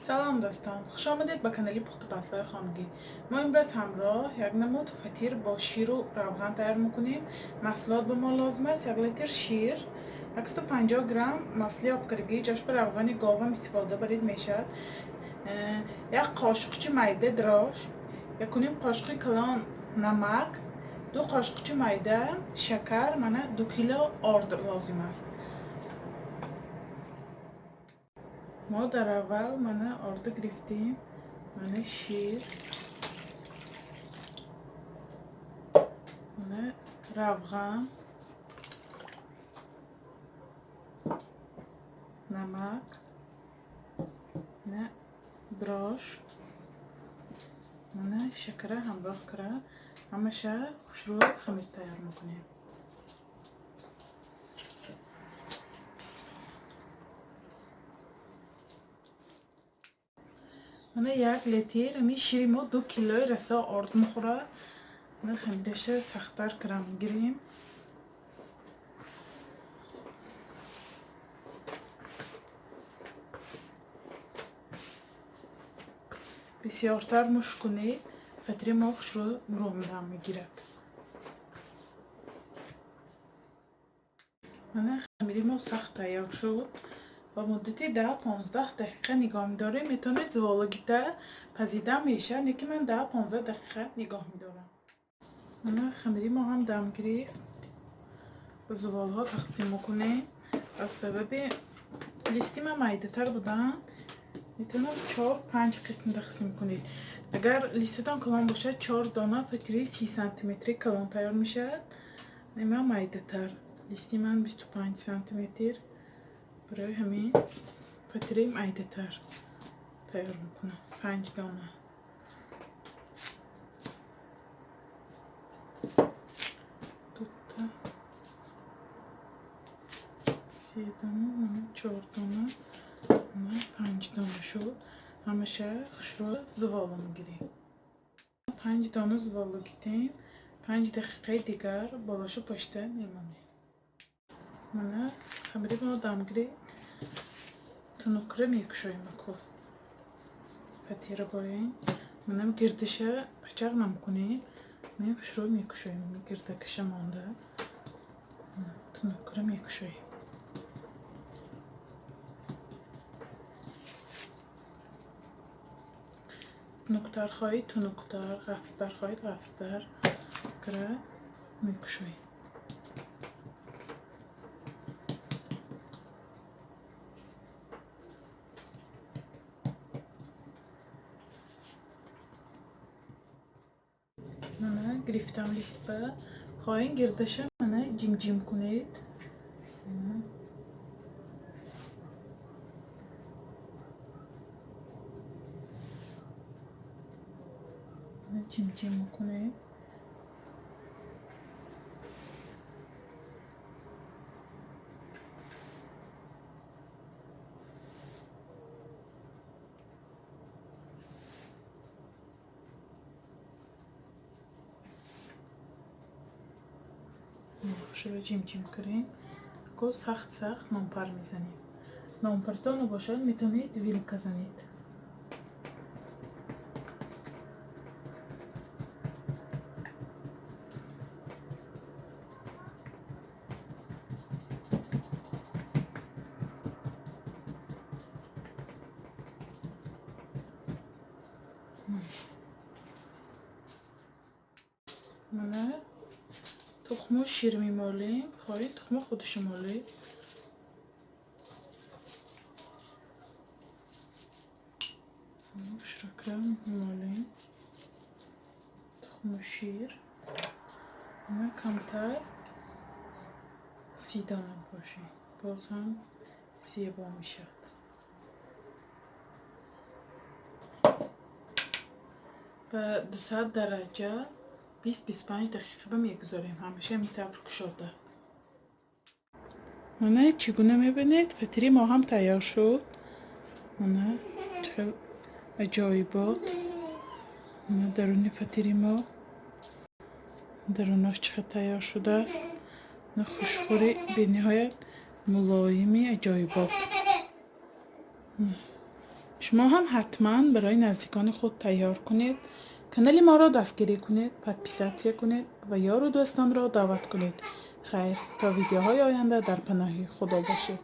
Салом, дӯстон! Хуш омадед ба канали пухтупазҳои хонагӣ. Мо имрӯз ҳамроҳ як намуд фатир бо ширу равған тайёр мекунем. Маҳсулот ба мо лозим аст: 1 литр шир, 150 грамм масли обкарагӣ, ҷош ба равғани говам истифода барид мешавад, як қошуқчи майда дрожж, 1,5 қошуқи калон намак, 2 қошуқчи майда шакар, мана 2 кило орд лозим аст. Мо дар аввал мана орда гирифтем, мана шир, мана равған, намак, мана дрожж, мана шакара ҳамроҳ кара, ҳамаша хушрӯ хамир тайёр мекунем. Мана 1 литр ами шири мо 2 килои расо орд мехӯрад. Мана хамираша сахттар кара мегирем. Бисёртар мушт кунед, фатири мо хушрӯ муромдам мегирад. Мана хамири мо сахт тайёр шуд. Ба муддати 10-15 дақиқа нигоҳ медорем. Метавонед зуволагита пазида мешавад, лекин ман 10-15 дақиқа нигоҳ медорам. Мана хамири мо ҳам дам гирифт. Ба зуволҳо тақсим мекунем. Аз сабаби листи ман майдатар будан, метавонад чор панҷ қисм тақсим кунед. Агар листатон калон бошад, чор дона фатири 30 сантиметри калон тайёр мешавад. Ман майдатар, листи ман 25 сантиметр, барои ҳамин фатири майдатар тайёр мекунам, панҷ дона. Дута, се дона, чор дона, панҷ дона шуд. Ҳамаша хушрӯ зувола мегирем. Панҷ дона зувола гирем, 5 дақиқаи дигар болошу пошта мемонем. Мана хамири мо дам гирифт, тунукра мекушоем. Аку фатира боем, манам гирдиша пачақ намкунем, ме хушрӯ мекушоем. Гирдакаша монда, тунукра мекушоем. Тунуктар хоҳед, тунуктар, ғафзтар хоҳед, ғафзтар кара мекушоем. Мана гирифтам листба. Хоҳем, гирдаша мана ҷимҷим кунед. Ҷимҷим мекунем. Хушро ҷимҷим кунем. Ко сахт сахт нонпар мезанем. Нонпартон бошад, метавонед вилка занед. Мана тухму шир мемолем. Хоҳед, тухму худашо молед. Хушрока мемолем тухму шир. Мана камтар сидона бошед, боз ҳам зебо мешавад. Ба 200 дараҷа 20-25 дақиқа мегузорем, ҳамеша ҳамин кушода. Мана чӣ гуна мебинед, фатири мо ҳам тайёр шуд. Мана чӣ хел аҷоибот. Мана даруни фатири мо, дарунаш чӣ хел тайёр шудааст. Хушхӯри бениҳоят мулоими аҷоибот. Шумо ҳам ҳатман барои наздикони худ тайёр кунед. Канали моро дастгирӣ кунед, подписаться кунед ва ёру дӯстонро даъват кунед. Хайр, то видеоҳои оянда дар паноҳи Худо бошед.